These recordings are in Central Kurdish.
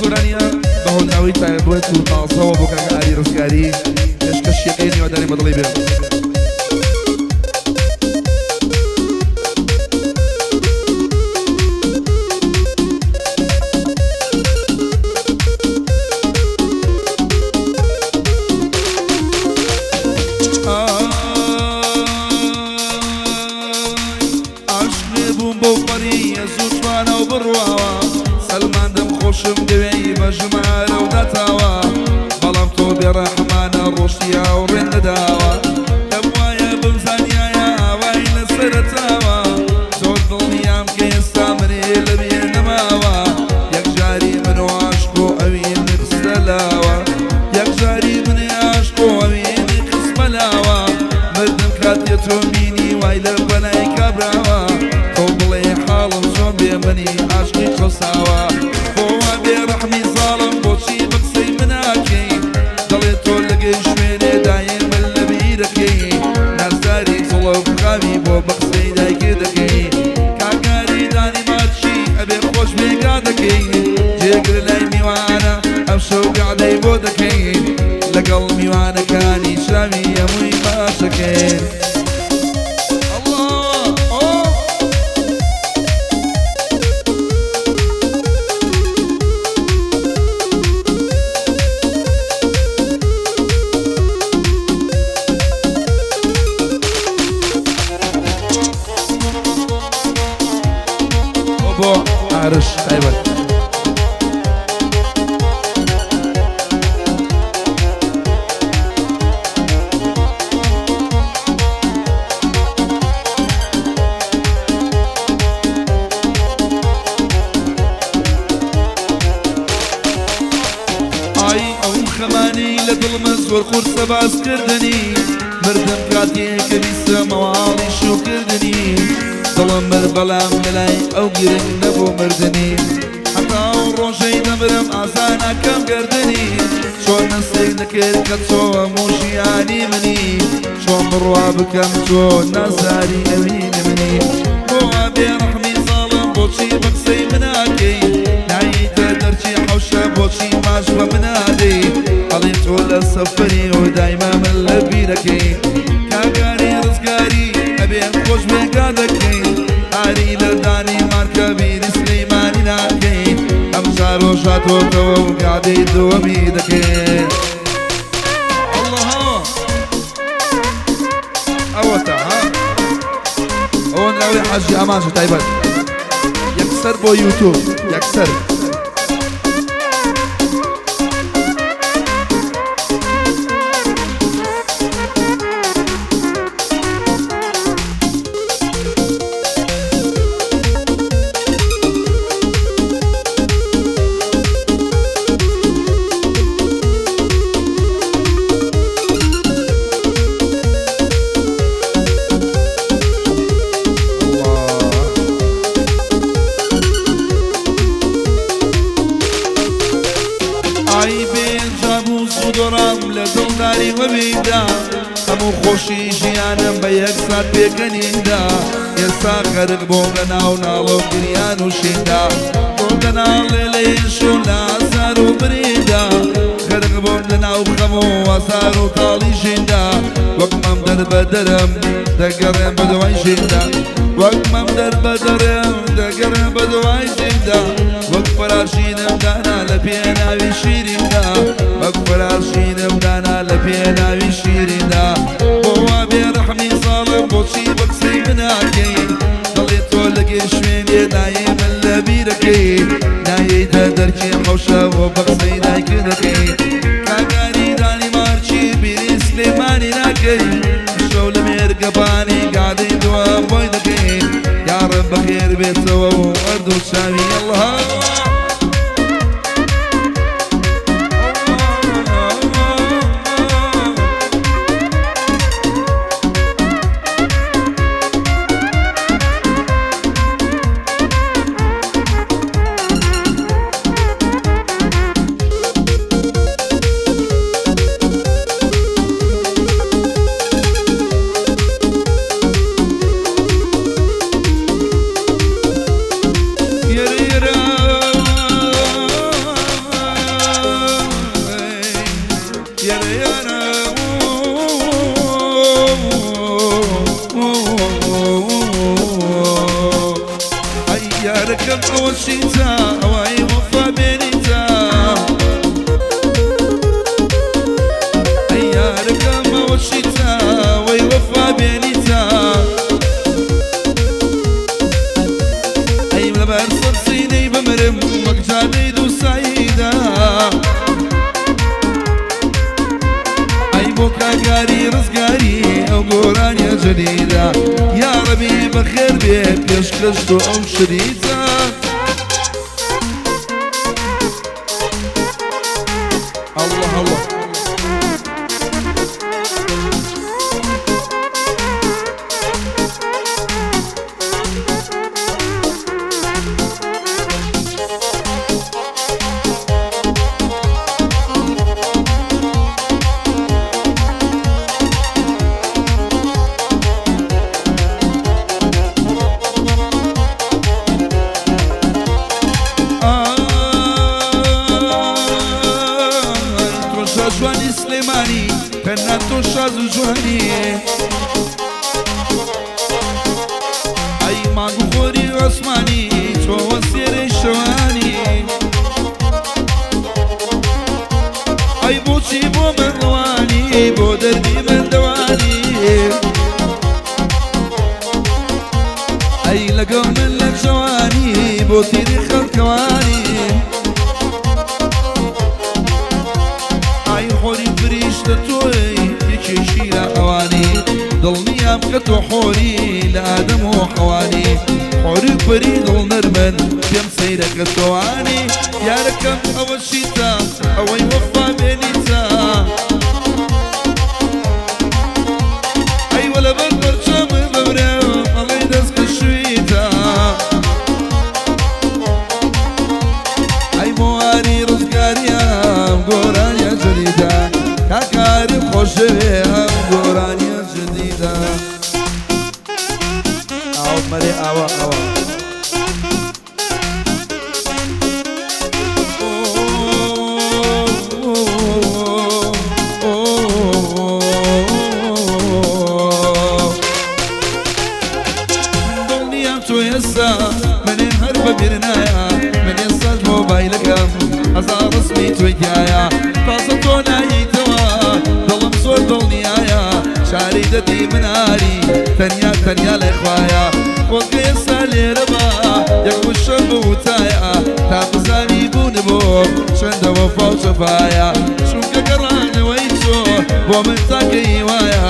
گۆرانیە بە هۆنراوەی تایبەت و تازەوە بۆ کاکە ئاری ڕزگاری پێشکەشیەکەی هیوادارین بەدڵی بێ. عاشقێ بووم بەو پەڕی زوو توانا و بڕواوە سەلماندم خۆشم دەوێی بە ژمارە و داتاوە بەڵام تۆ بێڕەحمانە ڕۆشتی هاوڕێن نەداوە دەبوایە بمزانیایە ئاوای لە سەرەتاوە زۆر دڵنیام کە ئێستا منێ لەبیر نەماوە یەکجاری من و عاشق و ئەوینی خستە لاوە یەکجاری منێ عاشق و ئەوینی خستمە لاوە مردم کاتێ تۆم بینی وای لە بەلای کابراوە تۆ بڵێ حاڵم چۆن بێ منی عاشقی چەوساوە بۆ وا بێ ڕەحمی زاڵم بۆچی بە قسەی مناکەی دەڵێ تۆ لەگەی شوێنێ دایێ من لە بیرەکەی نازداری زڵف خاوی بۆ بە قسەی دایکێ دەکەی کاکاری دانی ماچی ئەبێ خۆش بێگا دەکەی جێگر لای میوانە ئەمشەو گەعدەی بۆ دەکەی لەگەڵ میوانەکانی چاوی هەمووی ماچەکەی بۆ ئارش تایبەت. ئای ئەو خەمانەی لە دڵمە زۆر قورسە باسکردنی مردم کاتێ کە بیستم مەواڵی شوکردنی دڵم مرد بەڵام لەلای ئەو گرنگ نەبوو مردنی هەتا ئەو ڕۆژەی دەمرم ئازا ناکەم گەردنی چۆن نەسێک دەکرد کە تۆ هەموو ژیانی منی چۆن بڕوا بکەم تۆ نازاری ئەوینی منی بۆ وا بێڕەحمی زاڵم بۆچی بە قسەی مناکەی نایەیتە دەرچی حەوشە بۆچی ماچ بە منادەی ئەڵێ تۆ لە سەفەری و دایمە من لە بیرەکەی کاکاری ڕزگاری ئەبێ خۆش بێگا دەکەی ئاری لە دانی مارکە بیری سلەیمانی ناکەی ئەم جارۆژاتۆتەوە و گادەی دووەمی دەکەی الله ئەوەتە ها ئەوە ناوی حەجی ئامانجە تایبەت یەکسەر بۆ یوتوب یەکسەر. ئای بێجا بوو زوو دۆڕام لە دڵداری وەبیدا هەموو خۆشی ژیانم بە یەک سات پێکەنیندا ئێستا غەرق بووم لە ناو ناڵە و گریان و شیندا بۆ دەناڵێ لە ئێش و لە ئازار و بریندا غەرق بووم لە ناو خەم و ئازار و تاڵی ژیندا وەک مەم دەربەدەرم دەگەڕێم بە دوای ژیندا وەک مەم دەربەدەرم دەگەڕێم بە دوای ژیندا وەک فەراشینم دانا لە پێناوی شیریندا وەک فەراشینم دانا لە پێناوی شیریندا بۆ وا بێڕەحمی زاڵم بۆچی بە قسەی مناکەی دەڵێ تۆ لەگەی شوێنێ نایەی من لە بیرەکەی نایەیتە دەرکی حەوشە بۆ بە قسەی دایکت دەکەی کاکاری دانی مارچی بیری سلێمانی ناکەی شەو لە مێرگەپانی گادەی دووەم بۆی دەکەی یاڕەب بەخێر بێتەوە و هەردوو چاوی اللە. یارەکەم ئەوە شیتە ئەوەی وەفا بێنیتە ئەی یارەکەم ئەوە شیتە ئەوەی وەفا بێنیتە ئەی لەبەر سەر سینەی بمرم وەک جادەی دوو سعیدە ئەی بۆ کاکاری ڕزگاری ئەو گۆرانیە جەدیدە یاڕەبی بەخێر بێ پێشکەش تۆ ئەو شریتە الله الله ئای تۆ شاژوانی سلێمانی تەنها تۆ شاز و جوانی ئەی مانگ و خۆری ئاسمانی تۆ وەسێرەی شەوانی ئەی بۆچی بۆ من ڕوانی بۆ دەردی من دەوانی ئەی لەگەڵ من لە جوانی بۆ تیری خەڵکەوانی ئای حۆری فریشتە تۆی یەکێکی لە ئەوانی دڵنیام کە تۆ حۆری لە ئادەم و حەوانی حۆری پەری دڵ نەرمن پێم سەیرە کە تۆوانی یارەکەم ئەوە شیتە ئەوەی وەفا بێنیتە ئەیوە لەبەر پەرچەم بمرم ئەڵێ دەست کەشویتە ئەی مۆواری ڕزگاریام گۆرانیە جدیدە کاکارم خۆشەوێ ئەم گۆرانیە جدیدە ئاوە مەرێ ئاوە ئاوە دڵنیام تۆ ئێستا منێ هەر بەبیر نایە من ئێستاش مۆبایلەکەم هەزار ڕسمی تۆی تایە تازە تۆ ناییتەوە دڵم زۆر دڵنیایە شاری دەدی مناری تەنیا تەنیا لێ خوایە خۆزگە ئێستا لێرە بە یەک وشە بوتایە تا بزانی بوون بۆ چەندە وەفا و جەفایە چونکە گەڕانەوەی تۆ بۆ من تاکە هیوایە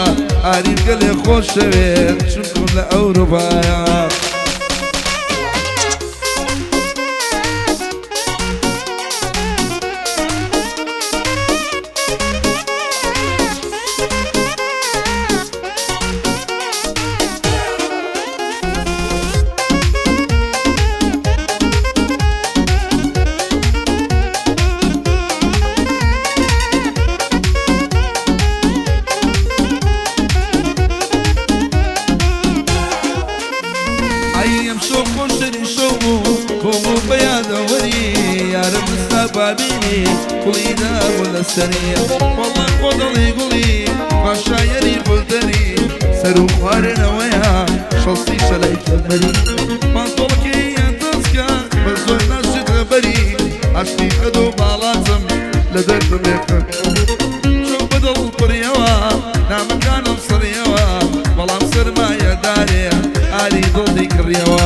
ئاریم گەلێ خۆشەوێت چونکم لە ئەوروپایە. ئەی ئەمشەو خۆشترین شەو بوو بۆم و بە یادەوەری یارم ئێستا بابینی گوڵی دابوو لەسەری وەڵا خۆ دڵی گوڵی باشایەری گوڵدەری سەر و خوارنەوەیە شەستی شەلای کەمەری پانتۆڵەکەیان دەستکە بە زۆر ناشت غەبەری ئاشتی قەد و باڵاتم لە دەردم لێخە چۆن بەدڵ پڕیەوە نامەکانم سڕیەوە بەڵام سەرمایەدارێ ئاری دڵی کڕیەوە.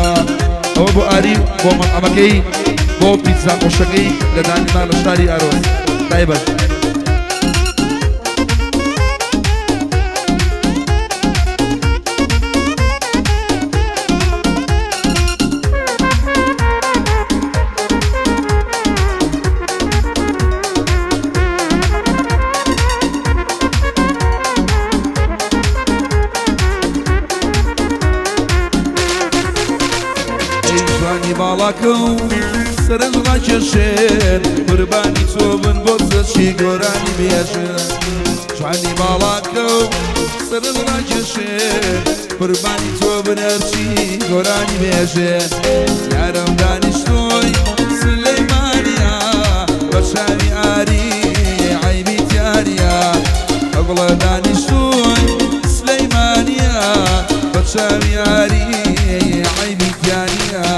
ئەوە بۆ ئاری بۆ مەطعەمەکەی بۆ پیتزا خۆشەکەی لە دانیما لە شاری ئارۆس تایبەت. ئەی جوانی باڵاکە و سەرنج ڕاکێشێن قوربانی تۆ بن بۆ چی گۆرانی بێژن جوانی باڵاکە و سەرنج ڕاکێشێن قوربانی تۆ بن هەرچی گۆرانی بێژێن یارم دانیشتۆی سلەیمانیا بە چاوی ئاری عەیبی تیانیە ئەگوڵە دانیشتۆی سلەیمانیا بە چاوی ئاری عەیبی تیانیە.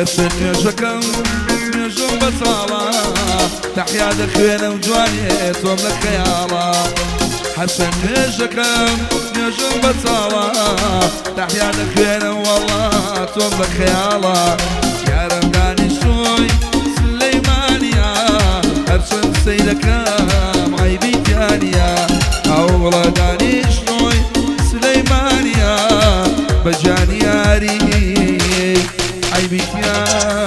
گەرچە نوێژەکەم نوێژم بەتاڵە، تەحیا دەخوێنم جوانێ تۆم لە خەیاڵە. هەرچەند نوێژەکەم نوێژم بەتاڵە، تەحیا دەخوێنم وەڵا تۆم لە خەیاڵە. یارم دانیشتووی سلەیمانیە، هەرچەند سەیرەکەم عەیبی تیا نییە. هاوڵە دانیشتووی سلەیمانیە، بە گیانی یاری عەیبی تیا.